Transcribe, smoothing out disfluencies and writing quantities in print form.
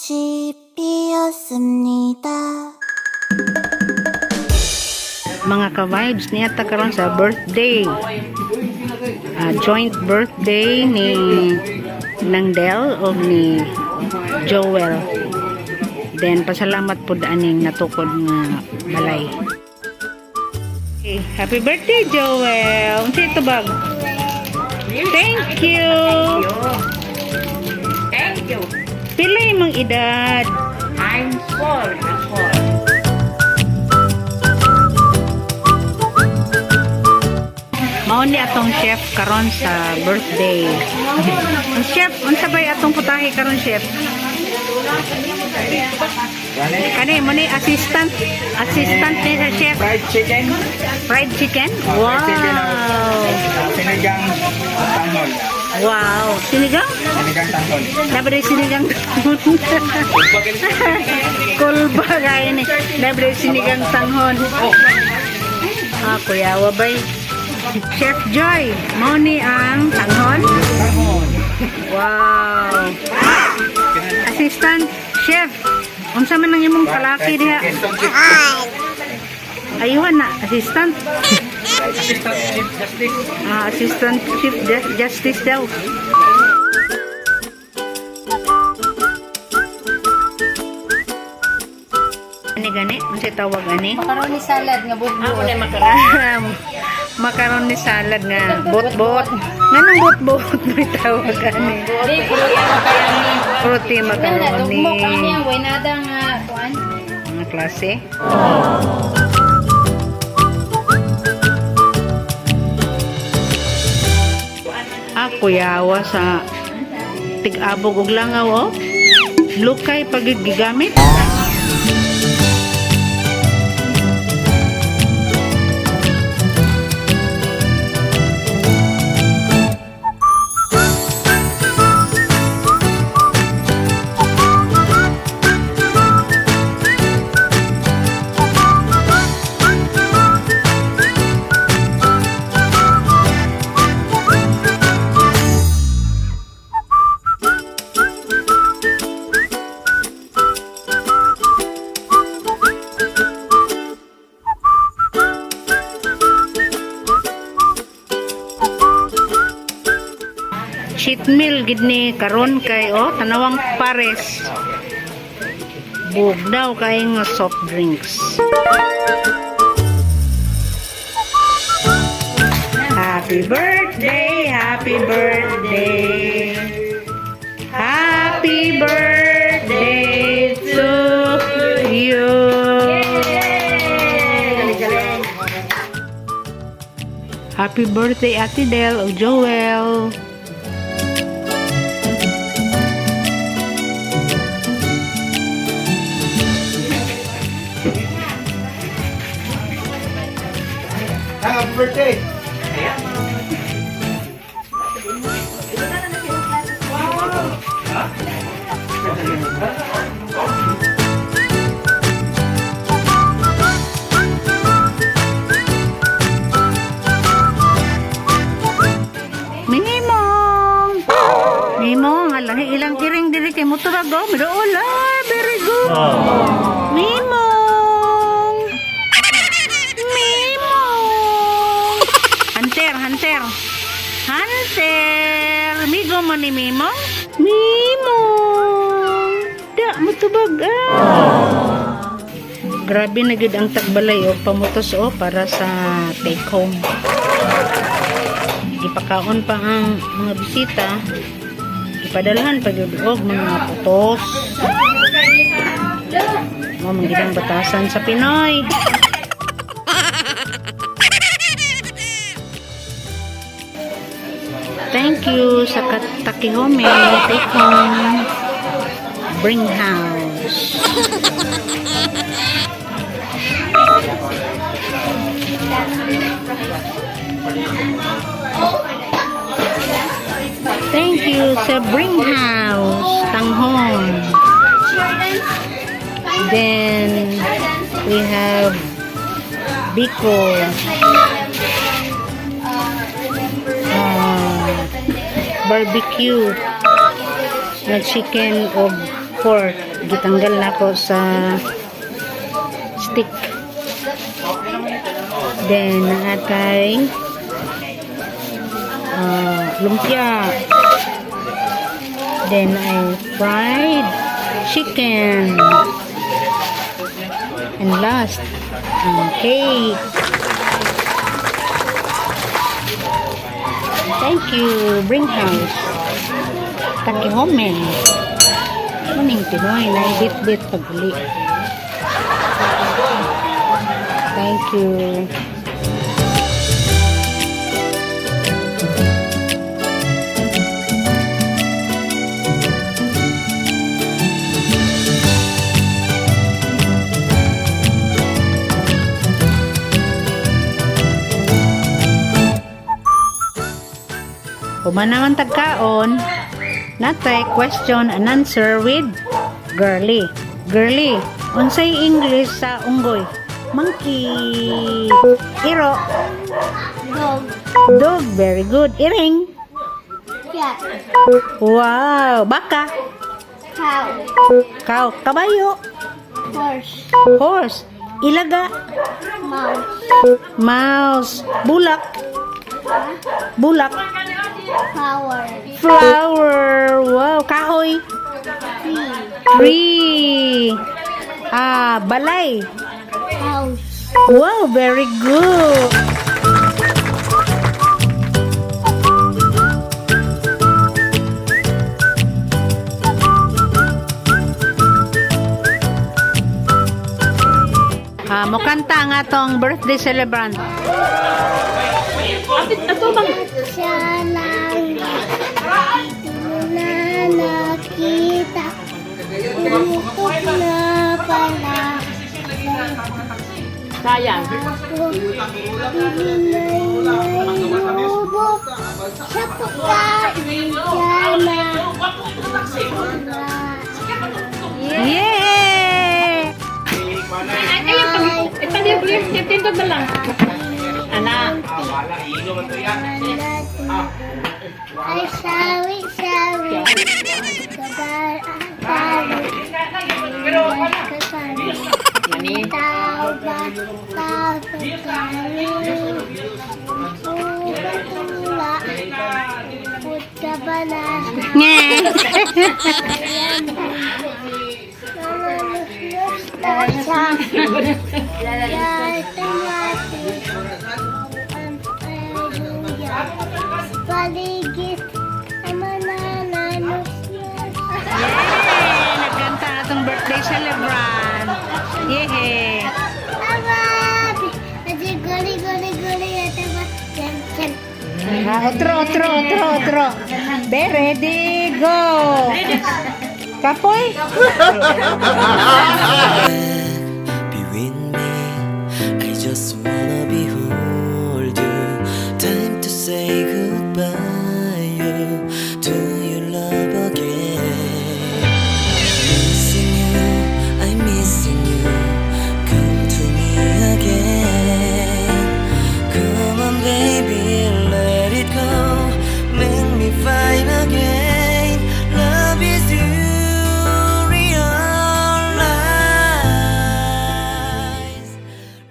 꽃이 피었습니다. Mga ka-vibes, niya karon sa birthday. Joint birthday ni Nang Del o ni Joel. Then pasalamat po aning natukod nga balay. Okay, happy birthday, Joel. Unsa ito bag? Thank you. Thank you. Pila imong edad? I'm 4. I'm 4. Mao ni atong chef karon sa birthday. Ang chef, unsa bay atong putahe karon, chef? Kani mo ni assistant, assistant ni sa chef. Fried chicken. Fried chicken? Fried chicken. Wow. Sinigang tanghon. Wow. Sinigang? Sinigang tanghon. Dapat sinigang. Kulba gaya ni. Dapat sinigang tanghon. Ah, kuya, wabay. Chef Joy, mao ni ang tanghon? Tanghon. Wow. Assistant chef, unsa man ang imong kalaki diha? Ayuhan na, assistant. Assistant Chief Justice. Ah, assistant chief justice daw. Ani gani? Unsay tawag ani? Macaroni salad nga bugbo. Macaroni salad nga bot-bot. Nganong bot-bot may tawag ani? Di, fruity macaroni. Fruity Wala, macaroni. dugmok ang niyang waynada nga kuan. Mga klase. Ah, kuyawa sa tig-abog og langaw oh. Lukay pag gigamit. Cheat meal gid ni karon kay oh tanawang pares. Bugnaw kay nga soft drinks. Happy birthday, happy birthday. Happy birthday to you. Happy birthday, Ate Del o Joel. Happy birthday! Mimong! Mimong, alang ilang kiring diri kay motor go. Midool, ah, very good. Mimong! Mimong! Hunter, Hunter. Hunter! Migo mo ni Mimong? Mimong! Da, mutubag ah. Grabe na gyud ang tagbalay o pamutos o para sa take home. Gipakaon pa ang mga bisita, ipadalhan pa gyud og mga putos mo man gid ang batasan sa Pinoy. Thank you sa Katakihome take home bring house. Thank you sa Bring House, Tanghon. Then, we have Biko. Barbecue na chicken og 4. Gitanggal na ko sa stick. Then, atay lumpia. Then, ay fried chicken. And last, ang cake. Thank you, Bring House. Takihome. Muning Pinoy na bit-bit pag-uli. Thank you. Human naman tagkaon, natay question and answer with girly. Girly, unsay English sa unggoy? Monkey. Iro. Dog. Dog, very good. Iring. Cat. Wow, baka. Cow. Cow, kabayo. Horse. Horse. Ilaga. Mouse. Mouse. Bulak. Bulak. Flower. Flower. Wow, kahoy. Tree. Tree. Ah, balay. House. Wow, very good. Ah, mukanta nga tong birthday celebrant. Siya lang dito na nakita. Umutok na pala. Sayang. Ako, hindi na inubo. Sa pagkain siya na. Yay! Ay, ay, ay, tindog na lang. Ana. Ay, sawi, sawi. Kabar ang sawi. Kasari. Tao ba, tao sa kami. Ubatula. Puta ba na? Nye! Nananusnos na siya. Tumati. Ang aleluya. Paligid ang manananusnos. Yay! Nagkanta ang atong birthday celebrant. Yay! Ababi! Ati guli guli guli ate ba? Chem chem. Ah, otro, otro, otro, otro. Be ready, go! Kapoy? Be with me. I just wanna behold you. Time to say